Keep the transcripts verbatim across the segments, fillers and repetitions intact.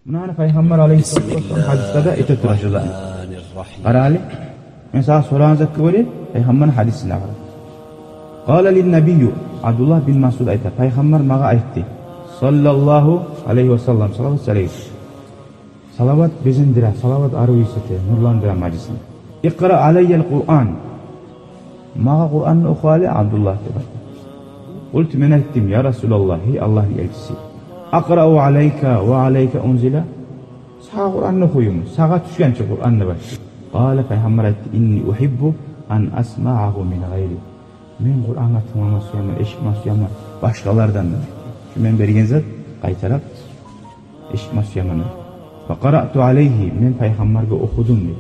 Муна гьана Пайхаммар алайгьиссалату вассалам гьадислерде эте тура. Къарагъыз, мен сагъа сорагъан затгъа гёре Пайхаммарны гьадисине къара. Къала лин-набийю, Абдуллагь бин Масъуд айта, Пайхаммар магъа айтды, саллаллагьу алайгьи ва саллам, салават салайым. Салават безендире, салават арив ийис эте, нурландыра мажлисни. Икъра алайял Къуръан. Магъа Къуръанны оху гьали, Абдуллагь, деп айтды. Къулту, мен айтдым, я Расулаллагь, гьей Аллагьны элчиси. Акърау алайка ва алайка унзила? Сагъа Къуръанны охуюмму? Сагъа тюшгенче Къуръанны бар. Къала, Пайхаммар айтды, инни ухиббу ан асмаагьу мин гъайри. Мен Къуръангъа тынглама сюемен, эшитме сюемен башгъалардан. Шу мен берген зат къайтарып эшитме сюемен. Ва къараъту алайгьи, мен Пайхаммаргъа охудум, дей.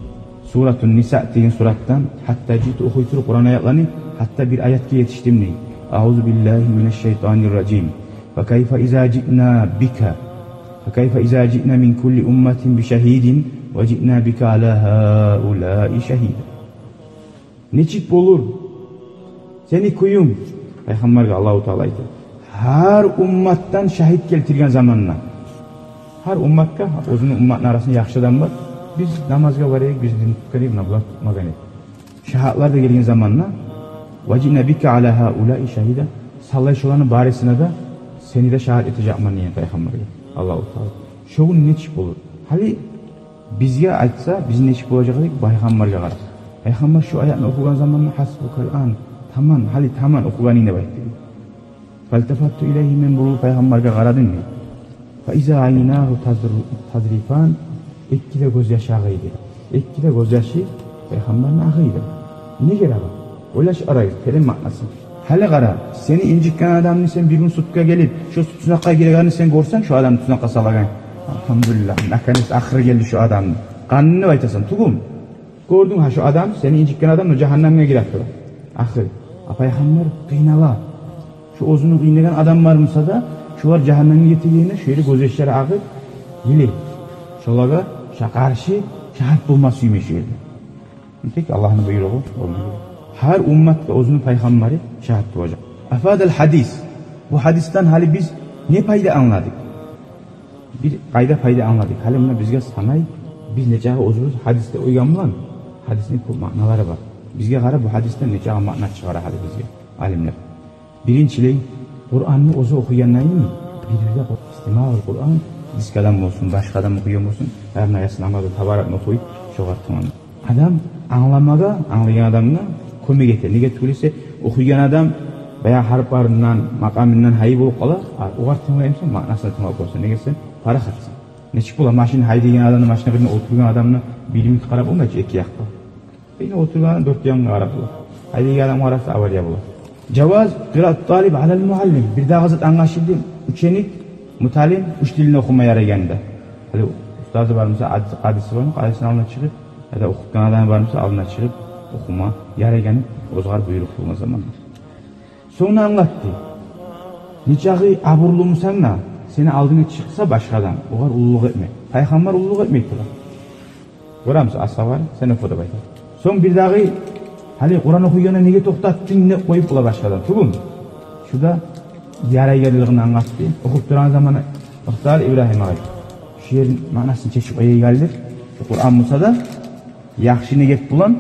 Суратун Ниса деген суратдан, гьатта жыйып охуй туруп Къуръан аятланы, гьатта бир аятгъа етишдим, дей. Аузу биллагьи минаш-шайтанир-ражим. Факайфа иза жиъна бика. Факайфа иза жиъна мин кулли умматин бишагьидин ва жиъна бика ала гьаулаи шагьида. Нечик болур сени кююнг? Пайхаммаргъа Аллагьу Таала айта, гьар умматдан шагьит гелтирген заманда. Гьар умматгъа, оьзюню умматны арасында яхшы адам бар. Биз намазгъа барайыкъ, биз дин тутайыкъ, муна булар тутмагъан эди. Шагьитлер де гелген заманда, ва жиъна бика ала гьаулаи шагьида, савлай шоланы барысына да сени де шагьит этежекмен деген Пайхаммаргъа Аллагьу Таала. Шо гюн нечик болур? Гьали бизге айтса, биз нечик болажакъ эдик, Пайхаммаргъа къара. Пайхаммар шу аятны охугъан заманда, хасбукал ан, таман, гьали таман охугъанынг деп айтды. Фалтафатту илайгьи, мен бурулуп Пайхаммаргъа къарадым, дей. Фа иза айнагьу тазру-, тазрифан, эки де гёзьяшы агъа эди. Эки де гёзьяшы Пайхаммарны агъа эди. Неге агъа? Ойлашып къарайыкъ, терен маънасы. Гьали къара, сени инжитген адамны сен бир гюн судгъа гелип, шо тюзнакъгъа гирегенни сен гёрсенг, шо адамны тюзнакъгъа салагъан. Алгьамдулиллагь, наконец, ахыры гелди шо адамны. Къанын деп айтасан, тюгюлмю? Гёрдюнг гьа, шо адам, сени инжитген адам, но жагьаннемге гирип тура. Ахыры. А Пайхаммар къыйнала. Шо оьзюню къыйнагъан адамлар буса да, шолар жагьаннемге гетегенине шо ерде гёзьяшлары агъып, йылай. Шолагъа ша-, къаршы шагьит болма сюймей шо ерде. Тек Аллагьны буйругъу болмай. Гьар умматгъа оьзюню пайхаммары шагьит болажакъ. Афадал гьадис. Бу гьадисден гьали биз не пайда англадыкъ? Бир къайда пайда англадыкъ. Гьали муна бизге санай, биз нечакъы оьзюбюз гьадисде къойгъан булан, гьадисни кёп маъналары бар. Бизге къара, бу гьадисден нечакъы маъна чыгъара гьали бизге алимлер. Биринчилей, Къуранны оьзю охуйгъандан йимик, бир-бирде къо-, истимаъул Къуран, дискадан болсун, башгъадан охуйгъан болсун, гьар не яссы намазда табаракны охуй, шогъар тынглама. Адам англамагъа, англайгъан адамгъа кёмек эте. Неге тюгюл эсе, охуйгъан адам баягъы гьарпларындан, макъамындан гьайы болуп къала, а огъар тынглай бусанг, маънасына тынглап боласан. Неге десе, парахатсан. Нечик бола, машин гьайдайгъан адамны, машина бирине олтургъан адамны бир минут къарап болмай чы эки якъгъа. Бирине олтургъан, дёрт янгъа къарап бола. Гьайдайгъан адамгъа къараса, авария бола. Жаваз къираат талиб алал муаллим. Бирдагъы зат англашылды. Ученик, муталим, уьч тилни охума ярайгъаны да. Гьали устазы бар буса, къадиси, къадиси бар буса, къадисини алдына чыгъып, яда охутгъан адамы бар буса, алдына чыгъып охума ярайгъаны, оьзюне буйрукъ болгъан заманда. Сонг англатды. Нечакъы абурлу бусанг да, сени алдынга чыкъса башгъа адам, огъар уллулукъ этме. Пайхаммар уллулукъ этмей тура. Гёремисиз, асгьабалар, сен оху деп айта. Сонг бирдагъы, гьали Къуран охуйгъанда неге токътатдынг деп къоюп бола башгъа адам. Тюгюлмю? Шу да ярайгъанлыгъын англатды. Охуп турагъан заманда, Мухтар Ибрагьим агъай, шу ерни маънасын чечип къояйыкъ гьали деп, шу Къуран буса да, яхшы негет булан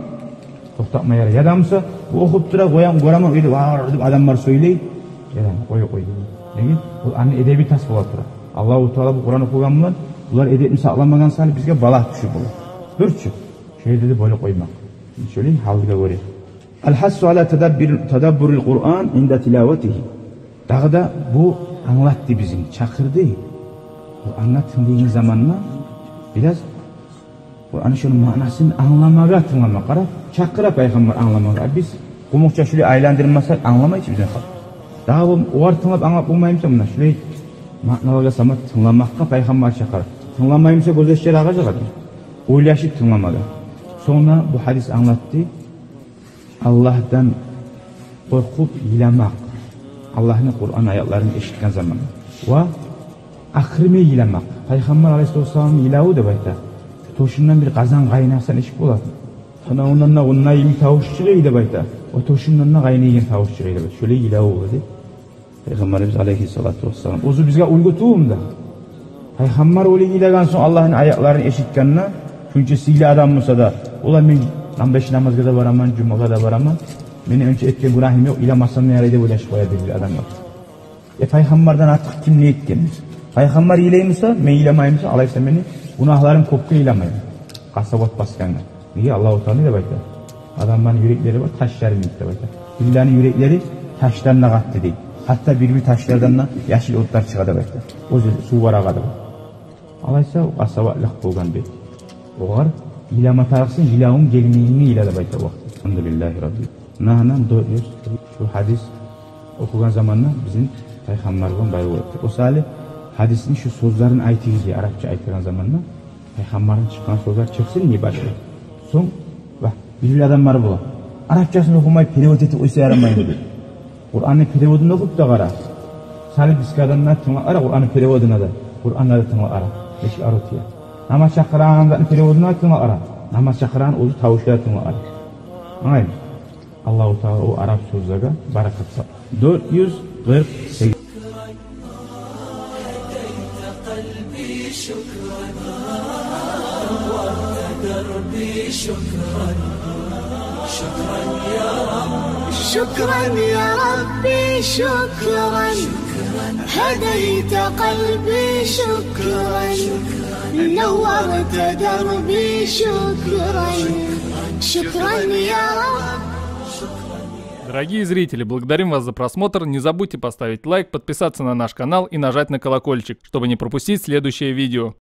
токътатма ярай. Яда буса, бу охуп тура, къоям, гёремен, уьйде вар деп адамлар сёйлей. Яда къой, къой, къой. Неге? Бу ону эдеби тас бола тура. Аллагьу Таала бу Къуран охуйгъан булан булар эдепни сакъламагъан саялы бизге бала тюшюп бола. Дюр чю. Шо ерде де бола къоймакъ. Шолай гьалгъа гёре. Ал-гьассу ала тадаббур-, тадаббурил Къуран инда тилаватигьи. Дагъы да бу англатды бизин, чакъырды. Бу англат тынглайгъан заманда бираз бу, ана шону маънасын англамагъа тынглама. Къара, чакъыра Пайхаммар англамагъа. А биз къумукъча шулай айландырмасакъ, англамай чы бизин халкъ. Дагъы бу огъар тынглап англап болмай буса, муна шулай маъналагъа сама тынгламакъгъа Пайхаммар чакъыра. Тынгламай буса, гёзьяшлары агъажакъ адам. Ойлашып тынгламагъа. Сонг да бу гьадис англатды. Аллагьдан къоркъуп йыламакъ. Аллагьны Къуран аятларын эшитген заманда. Ва акъырмай йыламакъ. Пайхаммар алайгьиссалату вассаламны йылаву деп айта. Тёшюнден бир къазан къайнаса нечик бола? Танавундан да къунай йимик тавуш чыгъай деп айта. Ва тёшюнден де къайнайгъан тавуш чыгъай деп айта. Шолай йылаву бола дей Пайхаммарыбыз алайгьиссалату вассалам. Оьзю бизге уьлгю тюгюлмю дагъы? Пайхаммар оьле йылагъан сонг, Аллагьны аятларын эшитгенде, шунча сыйлы адам буса да, ола, мен беш намазгъа да бараман, жумагъа да бараман, мени онча этген гюнагьым ёкъ, йыламасам да ярай деп ойлашып къоя бир-бир адамлар. Э, пайхаммардан артыкъ ким не этген? Пайхаммар йылай буса, мен йыламай бусам, алайса мени гюнагьларым кёкге йыламай. Къасават басгъангъа. Неге? Аллагьу Таала не деп айта? Адамланы юреклери бар, таш ярым йимик деп айта. Бирлени юреклери ташдан да къатты дей. Гьатта бир-бир ташлардан да яшыл отлар чыгъа деп айта. Оьзю сув бар агъа деп айта. Алайса, о къасаватлыкъ болгъан дей. Огъар йылама тарыкъсан, йылавунг гелмегенге йыла деп айта о вакъти. Альгьамдулиллагьи Рабби. Нагьана дёрт юз, шу гьадис охугъан заманда бизин пайхаммар булан байлавлу болуп. О саялы гьадисни шу сёзлерин айтыгъыз дей, арапча айтагъан заманда. Пайхаммардан чыкъгъан сёзлер чыкъсын не башлап. Сонг, ва, бир-бир адамлар бола. Арапчасын охумай, перевод этип къойса ярамаймы дей. Къуранны переводун охуп да къара. Салып бизге адамлар тынглап къара, Къуранны переводуна да, Къуранны да тынглап къара. Нечик арив тие. Намаз чакъырагъан затны переводуна да тынглап къара. Намаз чакъырагъан оьзю тавушлагъа тынглап къара. Англаймы? Аллагьу Таала о арап сёзлеге баракат салсын. Дёрт юз къыркъ сегиз. شكرا يا ربي، شكرا. هديت قلبي، شكرا. نورت دربي، شكرا. شكرا يا رب. Дорогие зрители, благодарим вас за просмотр. Не забудьте поставить лайк, подписаться на наш канал и нажать на колокольчик, чтобы не пропустить следующее видео.